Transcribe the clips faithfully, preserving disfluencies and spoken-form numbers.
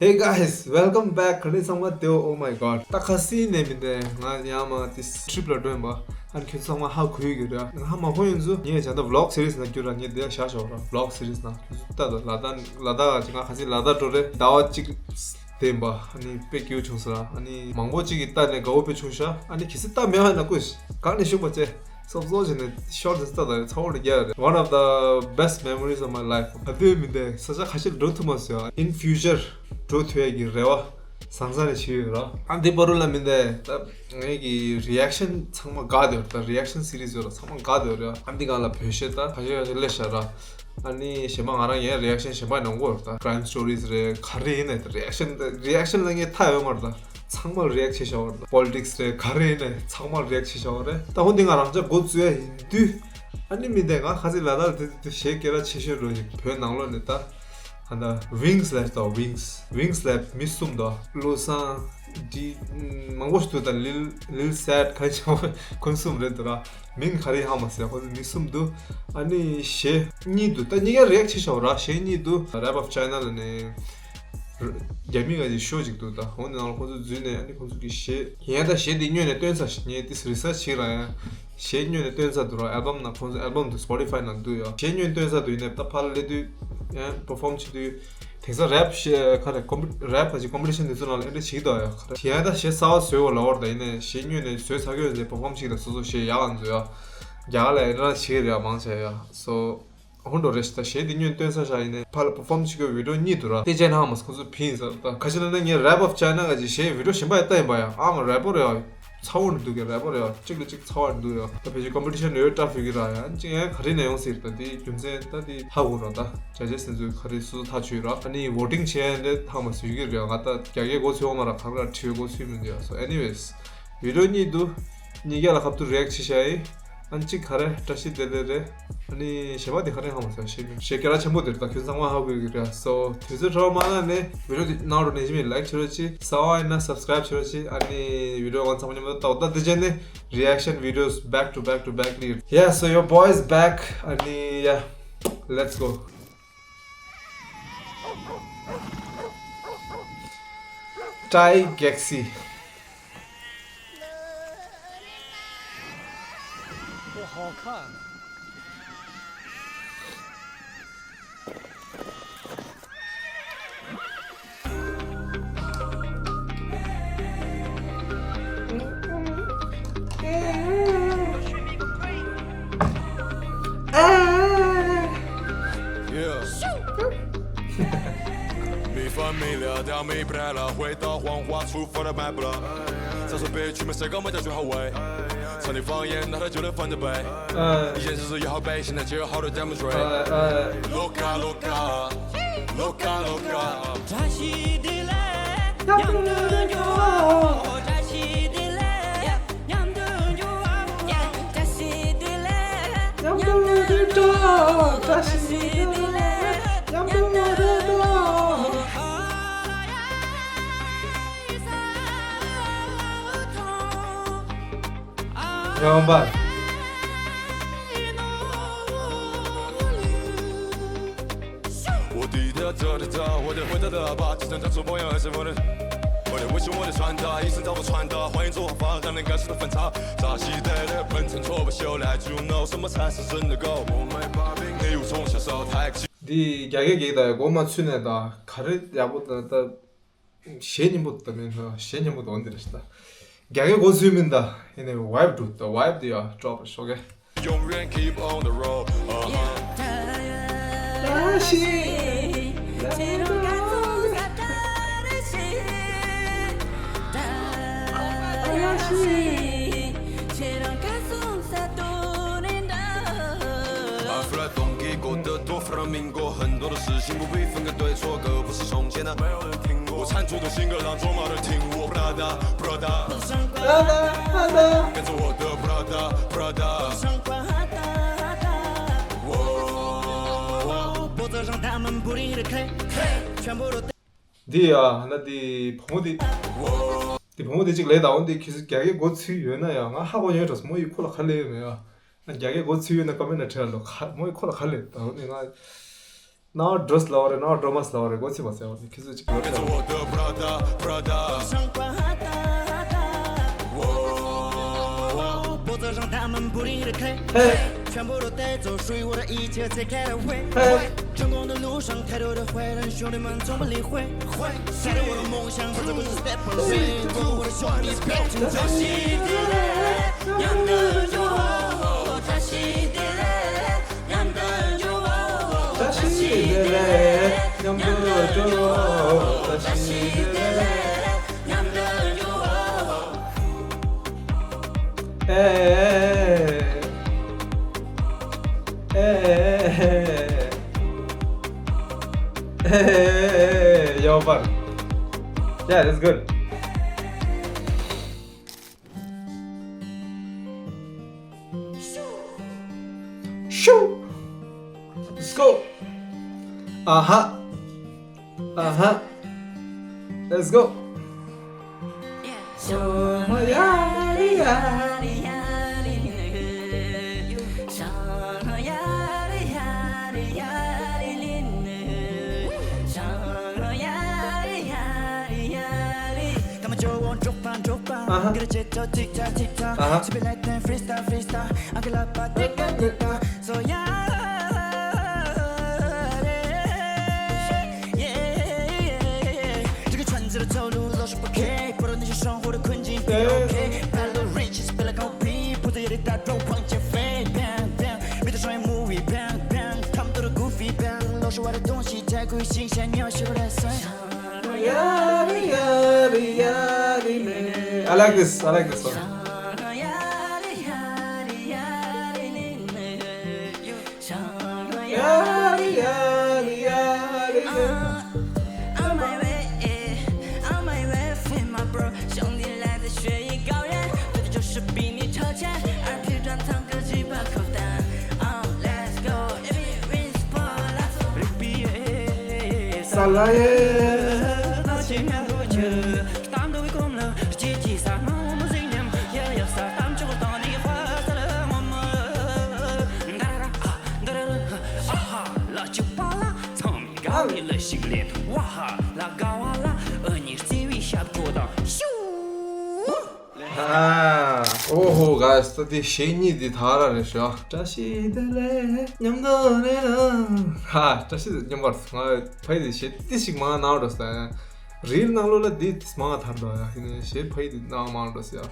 Hey guys, welcome back. ག་རེ་ཚང་མ་བདེ་པོ། Oh my god. ད་ཁ་སང་ནས་མི་འདས་ང་ཡང་མ་དེ་ཊི་རིབ་ལ་འགྲོ་ཡིན་པ། ཨ་ནི་ཁྱོད་ཚང་མ་ཧ་གོ་ཡི་གི་རེད། ང་ཧ་མ་གོ་ཡིན་ཚུལ་ངས་བྱ་ད་ཝི་ལོག་སི་རིས་ནང་བསྐྱུར་ར། ངས་དེ་ཡང་བཞག་ཞོག་ར། ཝི་ལོག་སི་རིས་ནང་ཁྱོད་ཚོ་ལྟ་དང་། ལ་དྭགས་ལ་དྭགས་ང་ཁ་སང་ལ་དྭགས་འགྲོ་རེད། ཟླ་བ་གཅིག་དེ་ཡིན་པ། ཨ་ནི་དཔེ་སྐྱིད་པོ་བྱུང་སོང་ར། ཨ་ནི་མང་པོ་གཅིག་གིས་ལྟ་ནས་དགའ་པོ་དཔེ་བྱུང་ཤག་ཨ་ནི་གལ་སྲིད་ལྟ་མེད་པ་ཡིན་ན་སྐུ་གང་ནས་ཞུགས་པ་བྱས། སོབ་སོབ་བྱས་ནས་ཤོར་ཏེ་ལྟ་དང་། ཚ་བོ་ནས་རྒྱག་རེད། One of the best memories of my life. ད་དུས་མི་འདས་ས་ཆ་ཁ་ཤས་འགྲོ་ཐུབ་མ་སོང་ཡ། In future འགྲོ་ཐུབ་ཡ་གི་རེ་བ་བཟང་ས་ནས་བྱས་ཡོད་ར། ཨ་འདི་བར་དུ་ལ་མི་འདས་ད་ངའི་གི་རི་ཨེག་ཤན་ཚང་མ་དགའ་བསྡད་ཡོད་ར། ད་རི་ཨེག་ཤན་སི་རིས་ཡོད་ར། ཚང་མ་དགའ་བསྡད་ཡོད་ར། ཨ་འདི་སྒང་ལ་བོད་གཞས་ད་ཁ་ཤས་ཁ་ཤས་སླེབས་ཤག་ར། ཨ་ནི་གཞན་པ་ང་རང་ཡང་རི་ཨེག་ཤན་གཞན་པ་ཡང་གནང་གི་ཡོད་ར། ད་Crime Stories རེད། ག་རེ་ཡིན་ནའི་ད་རི་ཨེག་ཤན་ད་རི་ཨེག་ཤན་ལ་ངས་མཐའ་ཡོད་མ་རེད། ད་ཚང་མར་རི་ཨེག་བྱས་བཞག་པ་རེད། ད་པོ་ལི་ཊིག་སི་རེད། ག་རེ་ཡིན་ནའི་ཚང་མར་རི་ཨེག་བྱས་བཞག་པ་རེད། ད་འོ་འདི་ང་རང་ཅག་འགོ་བཙུགས་ཡ་ཡིན་དུས། ཨ་ནི་མི་འདས་ང་ཁ་སང་ལ་དྭགས་ལ་དེ་དེ་གཞས་སྐད་གྲགས་ཆེ་ཤོས་འགྲོ་ཞིག་བོད་ནང་ལོགས་ནས་ད། ཨ་ད་ཝིངས་ལབ་ད། ཝིངས། ཝིངས་ལབ་མི་གསུམ་འདུག་བློ་བཟང་། ཌི། མང་པོ་ཞིག་འདུག་ད་ལིལ་ལིལ་སེད་ཁ་ཆེ་བ་ཁོང་གསུམ་རེད་འདུག་ར། མིང་ག་རེ་ཧ་མ་ཟེར། ཁོང་ཚོ་མི་གསུམ་འདུག་ཨ་ནི་གཞས་གཉིས་འདུག་ད་གཉིས་ཀ་རི་ཨེག་བྱས་བཞག་པ་ར། གཞས་གཉིས་འདུག Rap of China ལབ་ནས། རྒྱ་མི་ག་ཅིག་ཤོ་ཅིག་འདུག་ད་འོ་ནི་ནང་ལ་ཁོང་ཚོ་འཛུལ་ནས་ཨ་ནི་ཁོང་ཚོ་གི་གཞས་ཡིན་ཡ། ད་གཞས་འདི་སྔོན་ནས་བཏོན་ཚར་ཤག་ངས་དེ་རི་སར་ཆི་བྱས་ར་ཡ། གཞས་སྔོན་ནས་བཏོན་ཚར་འདུག་ར། ཨལ་བམ་ནང་ཁོང་ཚོ་ཨལ་བམ་འདུག་སི་པོ་ཊི་ཕའི་ནང་འདུག་ཡ། གཞས་སྔོན་བཏོན་ཚར་འདུག་ཡིན་ནའི་ད་ཕར་སླེབས་དུས་ཡང་པར་ཕོམ་བྱེད་དུས་དེང་སང་རེབ་གཞས་ག་རེ་ཀོམ་པི་རེབ་ག་ཅིག་ཀོམ་པི་ཊི་ཤན་དེ་ཚོ་ནང་ལ་ཨེ་འདྲ་བྱེད་ཀྱི་འདུག་ཡ། ག་རེ་ཡིན་ཡ། ད་གཞས་གསར་པ་བཟོས་ཡོད་ལབ་པ་རེད། ད་ཡིན་ནའི་གཞས་སྔོན་ནས་བཟོས་ཚར་གྱི་ཡོད་ནའི་པར་ཕོམ་བྱེད་ཀྱི་ད་སོ་སོ་གཞས་ཡག་ག་ཚོ་ཡ། རྒྱ་གར་ལ་ཨེ་འདྲ་བྱེད་ཀྱི་རེད་ཡ། མང་ཆེ་ཡ། སོ། ཧོན་འགྲོ་རེད་ཤག་ད་གཞས་འདི་སྔོན་བཏོན་ཚར་ཤག་ཡིན་ནའི་ཕར་ལ་པར་ཕོམ་བྱེད་དགོས་བི་ཌིའོ་གཉིས་འདུག་ར། དེ་བྱས་ན་ཧ་མ་སོང་ཁོང་ཚོ་ཕིན་ཟེར། ད་ཁ་ཤས་ལ་ནི་ངས་Rap of China ག་ཅིག་གཞས་བི་ཌིའོ་གཞན་པ་ཡང་ལྟ་ཡིན་པ་ཡ། ཨ་མ་རེ་པོ་རེད་ཡ། ཚ་བོ་ནས་འདུག་གི་རེ་པོ་རེད་ཡ། གཅིག་ལ་གཅིག་ཚ་བོ་འདུག་ཡ། ད་ཕལ་ཆེར་ཀོམ་པི་ཊི་ཤན་ཡོད་ཊབ་ཡོད་ཀྱི་ར་ཡ། གཅིག་ཡང་ག་རེ་ནས་ཡོང་སྲིད་ད། འདི་རྒྱུ་མཚན་ད་འདི་ཧ་གོ་ར། ད་ཇ་ཇེ་སི་དེ་ཚོས་ག་རེ་སོ་སོ་ཐག་ཆོད་ར། ཨ་ནི་ཝོ་ཊིང་བྱས་ཡ་འདི་ཧ་མ་སོང་ཡོད་ཀྱི་རེད་ཡ། ང་ད་རྒྱ་སྐད་གོ་ཚོད་ཡོད་མ་ར། ག་རེ་ག་རེ་བྲིས་ཡོད་གོ་ཚོད་མི་འདུག་ཡ། སོ་ཨེ་ནི་ཝེས། བི་ཌིའོ་གཉིས་འདུག་གཉིས་ཀ་ལ་ཁ་ཐུག་རི་ཨེག་བྱས་ཤག་ཡིན། ཨ་ནི་གཅིག་ག་རེ་བཀྲ་ཤིས་བདེ་ལེགས་རེད། ཨ་ནི་གཞས་པ་དེ་ག་རེ་ཧ་མ་སོང་། གཞས་མིང་གཞས་སྐད་གྲགས་ཆེན་པོ་དེ་རེད། ད་ཁྱོད་ཚང་མ་ཧ་གོ་གི་རེད། སོ་དུས་ཚོད་འཕྲོ་བརླག་མ་གནང་ནས་བི་ཌིའོ་དེ་ནང་རུ་ནས་ཅི་མིན་ལའིག་བྱེད་རོགས་གྱིས། གསར་པ་ཡིན་ན་སབ་སི་ཀ་རའིབ་བྱེད་རོགས་གྱིས། ཨ་ནི་བི་ཌིའོ་ང་ཚང་མ་མཉམ་དུ་ལྟ་འོ། ད་དེ་བྱས་ནས་རི་ཨེག་ཤན་བི་ཌིའོ་སི་བེག་ཊུ་བེག་ཊུ་བེག་ལི། Yeah, so your boy is back. ཨ་ནི་yeah, let's go. Try Galaxy. 我好看。 Mi familia, tell me, brother, 回到黄花，出发的 map 了。再说悲剧，没谁跟我讲句好way。 操你方言，拿它就能翻着背。现实是要好背，现在只有好的 demonstrate。Loca, loca, loca, loca。 ཡོང་པ། འདི་རྒྱ་སྐད་གི་ད་མགོ་མ་ཚོས་ནས་ད་ག་རེ་ཡག་པོ་ད་ད། གཞས་སྙན་པོ་ད་མིན་ན་གཞས་སྙན་པོ་ད་འོ་འདི་རེད་ཤག་ད། རྒྱ་སྐད་གོ་ཚོད་མིན་ད། ཡིན་ནའི་ཝའིབ་འདུག་ད་ཝའིབ་དེ་ཡ་ཌོབ་ཤོག་གེ། 永远 keep on the road。 I feel like Donkey 过得多 flamingo，很多的事情不必分个对错，可不是从前的。我穿出的性格让装马的听我 Prada Prada，跟着我的 Prada Prada。 འདི་ཡ་ཧ་ན་འདི་བུ་མོ་འདི། འདི་བུ་མོ་འདི་གཅིག་ལས་ད་འོ་འདི་ཁྱེད་ཚོ་རྒྱ་སྐད་གོ་ཚོད་ཡོད་ན་ཡ། ང་ཧ་གོ་ཡོད་འགྲོ་སོང་། མོ་ཡིས་ཁོ་ལ་ག་ལས་ཡོད་མེད་ཡ། ང་རྒྱ་སྐད་གོ་ཚོད་ཡོད་ན་ཀོ་མེན་ཊ་ནང་བྲིས་ལོ། ཁ་མོ་ཡིས་ཁོ་ལ་ག་ལས་ད་འོ་འདི་ང་ ནང་འགྲོ་སླ་བ་རེད། ནང་འགྲོ་མ་སླ་བ་རེད། མགོ་ཚོས་མ་ཟེར་བ་ནི་ཁྱེད་ཚོས་ཅིག་ལོ་ཚོད། Hey, yo, fun. Yeah, that's good. Shoo! Let's go! Aha! Aha! Let's go! I like this. I like this one. ཨོ་ཧོ་ག་ས་དེ་གཞས་གཉིས་འདི་དག་ར་རེད་ཤག་བཀྲ་ཤིས་བདེ་ལེགས་མཉམ་དུ་རེད་ལ། ཧ། བཀྲ་ཤིས་བདེ་ལེགས་མཉམ་པར་ང་ཕ་ཡི་དེ་གཞས་ཏི་ཞིག་མང་ནང་འགྲོ་ས། རིལ་ནང་ལོགས་ལ་འདི་ཏི་མང་ཐར་འགྲོ་ཡ། ཧི་ནས་གཞས་ཕ་ཡི་དེ་ནང་མང་འགྲོ་ས་ཡ།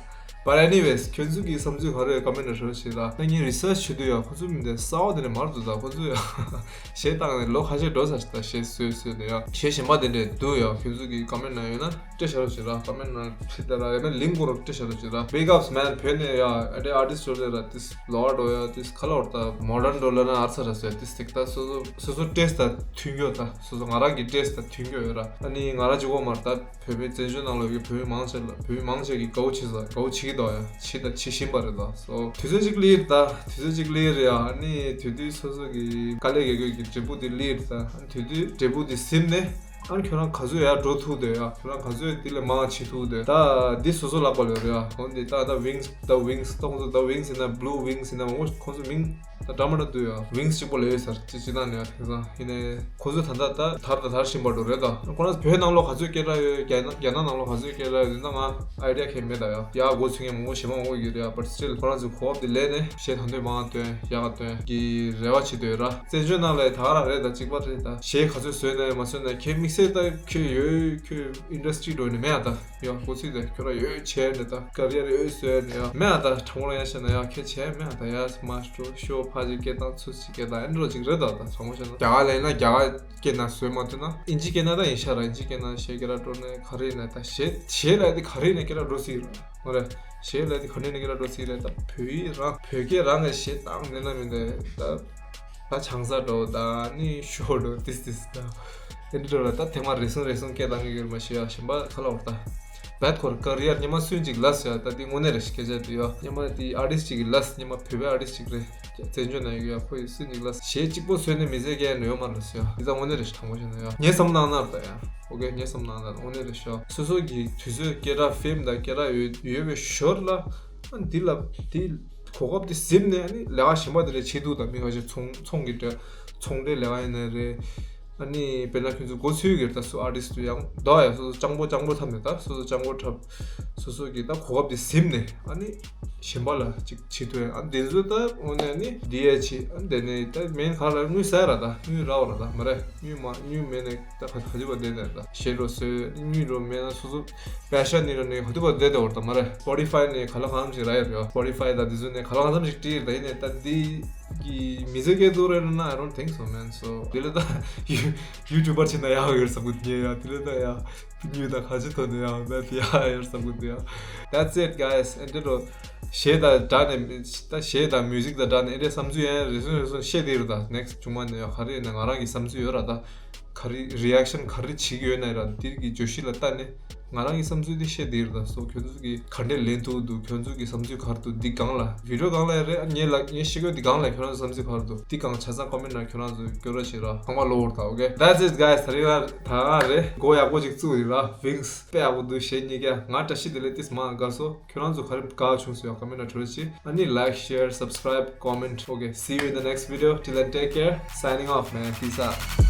But anyways ཁྱོད་ཚོ་གི་བསམ་ཚུལ་ག་རེ་ཡོད་ཀ་མེན་ཊ་ཞོ་ཞིག་ལ། ད་ངས་རི་སར་ཆི་བྱེད་དུས་ཡ་ཁོ་ཚོ་མི་འདི་གསར་བ་དེ་ནས་མར་འདུག་ད་ཁོ་ཚོ་ཡ་གཞས་བཏང་ནས་ལོ་ཁ་ཤས་འགྲོ་ས་ཞིག་ད་གཞས་བཟོས་བཟོས་ནས་ཡ་གཞས་གཞན་པ་དེ་འདྲས་འདུག་ཡ། ཁྱོད་ཚོ་གི་ཀ་མེན་ཊ་ནང་ཡོད་ན། སྤྲད་བཞག་རོགས་བྱེད་ར། ཀ་མེན་ཊ་ནང་ཁྲིད་དེ་ར། ཡང་ན་ལིང་ཀུ་རུ་སྤྲད་བཞག་རོགས་བྱེད་ར། Big ups man བོད་ནས་ཡ་ཨ་འདྲའི་ཨར་ཊིསི་ཡོད་ལེ་ར། ཏིས་ལོ་ཨར་འགྲོ་ཡ་ཏིས་ཁ་ལོར་ད་མོ་ཌན་འགྲོ་ལེ་ན་ཨར་ཚ་ར་ཟེར་ཏིས་ཏིག་ད་སོ་སོ་སོ་སོ་ཊེ་སི་ཊི་ད་མཐུན་གྱོ། ད་སོ་སོ་ང་རང་གི་ཊེ་སི་ཊི་ད་མཐུན་གྱོ་ཡོད་ར། ཨ་ནི་ང་རང་གཅིག་པོ་མར་ད་བོད་པའི་བཙན་བྱོལ་ནང་ལོགས་ཀྱི་བོད་མི་མང་ཆེ་ལ་བོད་མི་མང་ཆེ་གི་དགའ་བོ་བྱེད་ས་དགའ་བོ་བྱེད་ཀྱི་འདུག་ཡ། བྱེད་ད་བྱེད་བཞིན་པ་རེད་ད། སོ་དུས་ཚོད་ཅིག་ལིར་ད་དུས་ཚོད་ཅིག་ལིར་ཡ། ཨ་ནི་དུས་དུས་སོ་སོ་གི་དཀའ་ལས་རྒྱག་གྱོ་གི་འབྲས་བུ་དེ་ལིར་ད། ཨ་ནི་དུས་དུས་འབྲས་བུ་དེ་ཟིན་ནས། ཨ་ནི་ཁྱོད་རང་ག་ཚོད་ཡར་འགྲོ་ཐུབ་འདོད་ཡ། ཁྱོད་རང་ག་ཚོད་དེ་ལས་མང་བྱེད་ཐུབ་འདོད། ད་འདི་སོ་སོ་ལག་པ་ལ་ཡོད་རེད་ཡ། འོན་ཏེ་ད་ད་ཝིང་སི་ད་ཝིང་སི་ད་ཁོང་ཚོ་ད་ཝིང་སི་ཡིན་ན་བྷུ་ལུ་ཝིང་སི་ཡིན་ན་མང་པོ་ཁོང་ཚོ་མིང་ད་འདྲ་མ་འདྲ་འདུག་ཡ། ཝིང་སི་གཅིག་པོ་ལ་ཡོད་ཟེར་ཅི་ཅི་ད་ནས་ཡ། དེང་སང་ཡིན་ནའི་ཁོང་ཚོ་ད་ད་ད་དར་ད་དར་བཞིན་པ་འགྲོ་རེད་ད། ཁོ་རང་ཚོ་བོད་ནང་ལོགས་ག་ཚོད་སྐད་གྲགས་ཡོད། རྒྱ་ནག་རྒྱ་ནག་ནང་ལོགས་ག་ཚོད་སྐད་གྲགས་ཡོད་དེ་ད་ང་ཨའི་ཌི་ཡ་གང་ཡང་མེད་ད་ཡ། ཡ་མགོ་ཚོས་མཁན་མང་པོ་ཞེ་མང་པོ་ཡོད་རེད་ཡ། བཊ་སི་ཊིལ་ཁོ་རང་ཚོ་གོ་ཨོབ་དེ་ལས་ནས་གཞས་ད་འདོད་མང་བཏོན་ཡག་ག་བཏོན་གི་རེ་བ་བྱེད་འདོད་ར། བཙན་བྱོལ་ནང་ལ་ད་ག་རང་རེད་ད། གཅིག་པ་རེད་ད། གཞས་ག་ཚོད་བཟོས་ནས་མ་བཟོས་ནས་ཁྱེད་དམིགས་བསལ་ད་ཁྱོད་ཡོད་ཁྱོད་ཨིན་ཌ་སི་ཊི་རི་འགྲོ་ནས་མེད་ཡ་ད། ཡ་ཁོ་ཚོས་ད་ཁྱོད་རང་ཡོད་བྱས་ནས་ད་ཀ་རི་ཡར་ཡོད་བཟོས་ནས་ཡ་མེད་ཡ་ད། དྲང་པོ་ལ་ཡ་བཤད་ན་ཡ་ཁྱོད་བྱས་མེད་ཡ་ད། ཡ་མ་སྤྲོ་ཤོ་ཕ་ཅིག་སྐད་བཏང་ཚུར་ཅིག་སྐད་བཏང་ཨེ་འགྲོ་ཅིག་རེད་ད། ད་དྲང་པོ་བཤད་ན་རྒྱ་གར་ལ་ཡིན་ན་རྒྱ་གར་སྐད་ནང་བཟོས་མ་ཐུབ་ན་ཨིན་ཇི་སྐད་ནང་ད་ཡིན་ཤག་ར། ཨིན་ཇི་སྐད་ནང་གཞས་སྐད་ར་སྤྲོ་ནས་ག་རེ་ཡིན་ན་ད་གཞས་གཞས་ལ་དེ་ག་རེ་ཡིན་ན་སྐད་ར་འགྲོ་སྲིད་ར། ང་རེ་གཞས་ལ་དེ་ག་ནས་ནས་ཀྱི་ར་འགྲོ་སྲིད་རེད་ད། བོད་ཡིག་རང་བོད་སྐད་རང་གི་གཞས་བཏང་ནས་ན་མི་འདུག་ད། ད་ཆང་ས་འགྲོ་ད་ནི་ཤོ་འགྲོ་ཏིས་ཏིས་ད། ཨེ་འདྲ་འགྲོ་ལ་ད་ཐེངས་མ་རེ་ཟུང་རེ་ཟུང་སྐད་བཏང་གི་ཡོད་མ་ཤེས་ཡ། གཞན་པ་ཁ་ལ་འོར་ད། བད་ཁོར་ཀ་རི་ཡར་ཉི་མ་སུན་ཅིག་ལས་ཡ། ད་འདི་དངོས་གནས་རེད་སྐད་ཆ་དེ་ཡ། ཉི་མ་དེ་ཨར་ཊིསི་ཅིག་གི་ལས། ཉི་མ་བོད་པའི་ཨར་ཊིསི་ཅིག་རེད། བཙན་བྱོལ་ནང་ཡོད་ཡ། ཁོ་ཡི་སུན་ཅིག་ལས་གཞས་གཅིག་པོ་བཟོས་ནས་མི་ཚེ་སྐྱེལ་ནུས་ཡོད་མ་རེད་ཡ། འདི་ད་དངོས་གནས་རེད་དྲང་པོ་བཤད་ན་ཡ། ངས་བསམ་བློ་བཏང་ན་ད་ཡ། ཨོ་ཀེ། ངས་བསམ་བློ་བཏང་ན་དངོས་གནས་རེད་ཤག་སོ་སོ་གི་དུས་ཚོད་སྐད་གྲགས་ཕེམ་དང་སྐད་གྲགས་ཡོད་ཡོད་པའི་ཞོར་ལ། ཨ་འདི་ལ་འདི་ གོ་སྐབས་དེ་ཟིན་ནས་ཨ་ནི་ལས་ཀ་གཞན་པ་དེ་ལས་བྱེད་འདུག་ད་མི་ཁ་ཤས་ཚོང་ཚོང་གི་འདྲ་ཚོང་འབྲེལ་ལས་ཀ་ཡིན་ནའི་རེད། ཨ་ནི་དཔེར་ན་ཁྱོད་ཚོ་མགོ་ཚོས་ཀྱི་ད་སུ་ཨར་ཊིསི་ཡང་ད་ཡ་སོ་སོ་སྤྱང་པོ་སྤྱང་པོ་འཁྲབ་ནས་ད་སོ་སོ་སྤྱང་པོ་འཁྲབ། སོ་སོ་གི་ད་གོ་སྐབས་དེ་ཟིན་ནས་ཨ་ནི་གཞན་པ་ལ་ཅིག་བྱེད་ཐུབ་ཡ། ཨ་ནི་དེ་ཚོ་ད་འོ་ནས་ཨ་ནི་འདི་ཡ་བྱེད། ཨ་ནི་དེ་ནས་ད་མེན་ག་ལ་དངུལ་ཟ་ཡ་ར་ད་དངུལ་རག་པ་ར་ད་མ་རེད། དངུལ་མ་དངུལ་མེད་ནས་ད་ག་ག་དུས་པ་བསྡད་ནས་ད་གཞས་རོ་བཟོས་དངུལ་རོ་མེད་ན་སོ་སོ་པེ་ཤན་ནི་རོ་ནས་ག་དུས་པ་བསྡད་དེ་འོར་ད་མ་རེད། སྤོ་ཊི་ཕའི་ནས་ག་ལ་གང་ཞིག་རག་ཡ་རེད། སྤོ་ཊི་ཕའི་ད་དེ་ཚོ་ནས་ག་ལ་གང་འཚམ་ཞིག་བྲིས་ད་ཡིན་ནས་ད་འདི་གི་མི་ཚེ་སྐྱེལ་ཐུབ་རེད་ན། I don't think so, man. So དེ་ལ་ད་ཡུ་ཡུ་ཊུ་བར་བྱེད་ན་ཡག་ཡོད་བསམ་གི་འདུག་ཡ། དེ་ལ་ད་ཡ་དངུལ་ད་ག་ཅི་ཐོན་ནས་ཡ་ད་དེ་ཡ་ཡོད་བསམ་གི་འདུག་ཡ། That's it, guys. And it was གཞས་དང་སྦྲགས་ནས་ད་གཞས་དང་མིའུ་ཟིག་དང་སྦྲགས་ནས་ཨེ་འདྲའི་བསམ་ཚུལ་ཡང་རེ་ཟུང་རེ་ཟུང་བཤད་དེ་རེད། ད་ནེག་སི་ཊི་བྱུང་མ་ནས་ཡང་ག་རེ་ཡིན་ན་ང་རང་གི་བསམ་ཚུལ་ཡོད་ར། ད་ག་རེ་རི་ཨེག་ཤན་ག་རེ་བྱེད་ཀྱི་ཡོད་ན་ར་འདིར་གི་བརྗོད་གཞི་ལ་ལྟ་ནས་ང་རང་གི་བསམ་ཚུལ་དེ་བཤད་དེ་རེད། ད་སོ་ཁྱོད་ཚོ་གི་ག་འདྲས་ལེན་ཐུབ་འདུག་ཁྱོད་ཚོ་གི་བསམ་ཚུལ་ག་རེ་འདུག་འདི་སྒང་ལ་བི་ཌིའོ་སྒང་ལ་རེད། ངས་ལ་ངས་ཤེས་ཀྱི་འདི་སྒང་ལ་ཁྱོད་རང་ཚོ་བསམ་ཚུལ་ག་རེ་འདུག་འདི་སྒང་ཆ་ཚང་ཀོ་མེན་ཊི་ནང་ཁྱོད་རང་ཚོ་སྐྱོར་རོགས་བྱེད་ར། ཚང་མ་ལོ་བོར་ད། Okay, that's it, guys. ད་རེས་ང་ད་ང་རེད་མགོ་ཡག་པོ་ཅིག་བཙུགས་ཡིན་ར། ཝིང་སི་དཔེ་ཡག་པོ་འདུག་གཞས་གཉིས་ཀ་ང་བཀྲ་ཤིས་བདེ་ལེགས་ཏིས་མ་དགའ་སོ། ཁྱོད་རང་ཚོ་ག་རེ་དགའ་བྱུང་སོང་ཡང་ཀོ་མེན་ཊི་ནང་བྲིས་རོགས་གྱིས། ཨ་ནི་like, share, subscribe, comment. Okay, see you in the next video. Till then, take care. Signing off, man. Peace out.